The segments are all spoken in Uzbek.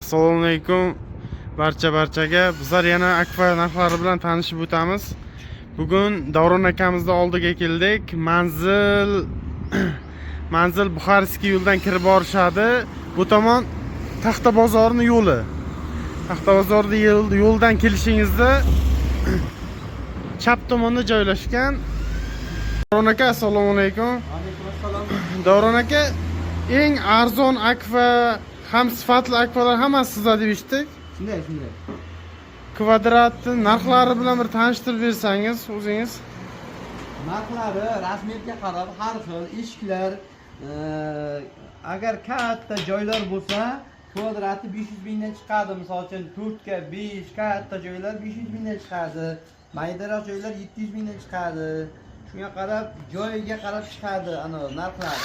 Assalomu alaykum barchaga. Bizlar yana Akfa narxlari bilan tanishib o'tamiz. Bugun Davron akamizni oldiga keldik. Manzil manzil Buxarskiy yo'ldan kirib borishadi. Bu tomon Taxta bozorning yo'li. Taxta bozorni yo'ldan kelishingizda chap tomonda joylashgan. Davron aka, assalomu alaykum. Alaykum assalom. Davron aka, eng arzon Akfa ham sifatli Akfalar hammasi sizda deb eshitdik. Shunday, shunday. Kvadratni narxlari bilan bir tanishtirib bersangiz o'zingiz. Narxlari razmerga qarab har xil eshiklar, agar katta joylar bo'lsa, kvadrati 500 mingdan chiqadi. Misol uchun 4 ga 5 katta joylar 500 mingdan chiqadi. Maydaroq joylar 700 mingdan chiqadi. Shunga qarab, joyiga qarab chiqadi ana narxlari.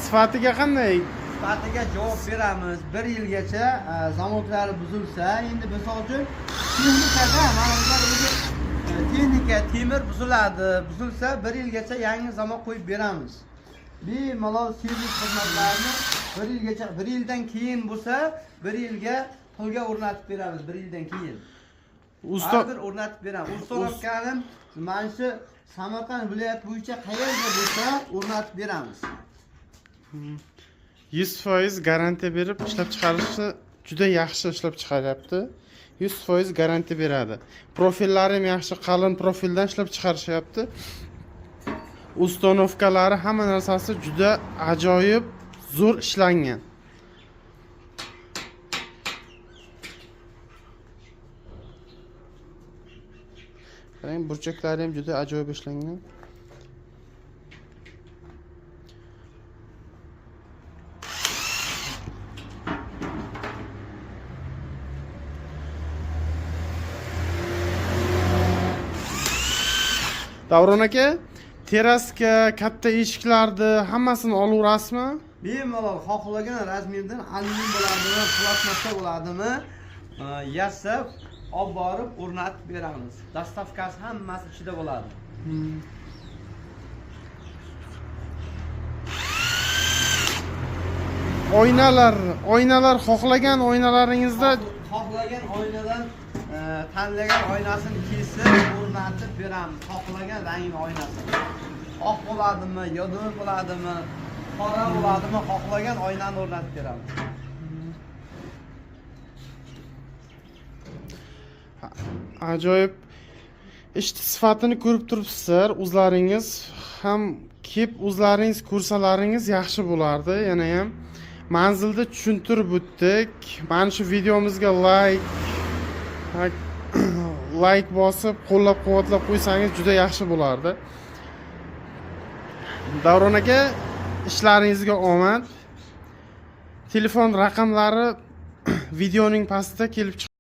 Sifatiga qanday? Sifatiga javob beramiz. Bir yilgacha zamoklari buzilsa, endi misol uchun texnikada mana bular o'zi texnika temir buziladi. Buzilsa bir yilgacha yangi zamok qo'yib beramiz. Bemalol servis xizmatlarini bir yilgacha, bir yildan keyin bo'lsa, bir yilga pulga o'rnatib beramiz, bir yildan keyin. Usta Baribir o'rnatib beramiz. Установка ni mana shu Samarqand viloyati bo'yicha qayerda bo'lsa o'rnatib beramiz. 100% garantiya berib ishlab chiqarishni, juda yaxshi ishlab chiqaryapti. 100% garantiya beradi. Profillari ham yaxshi, qalin profildan ishlab chiqarishyapti. Установка lari, hamma narsasi juda ajoyib, zo'r ishlangan. Qarang, burchaklari ham juda ajoyib ishlangan. Davron aka, terraska, katta eshiklarni hammasini olaverasizmi? Bemalol xohlagan razmerdan, alyumin bo'ladimi, plastmassa bo'ladimi, yassab olib borib o'rnatib beramiz. Доставка si hammasi ichida bo'ladi. Oynalar, oynalar xohlagan oynalaringizda Xohlagan oynadan, tanlagan oynasini kesib o'rnatib beramiz. Xohlagan rangli oynasini. Oq bo'ladimi, yodg'ir bo'ladimi, qora bo'ladimi, xohlagan oynani o'rnatib beramiz. Ajoyib ishni sifatini ko'rib turibsizlar. O'zlaringiz ham kelib o'zlaringiz ko'rsalaringiz yaxshi bo'lardi. Yana ham manzilda tushuntirib o'tdik. Mana shu videomizga layk bosib, qo'llab-quvvatlab qo'ysangiz juda yaxshi bo'lardi. Davron aka, ishlaringizga omad. Telefon raqamlari videoning pastida kelib chiqadi.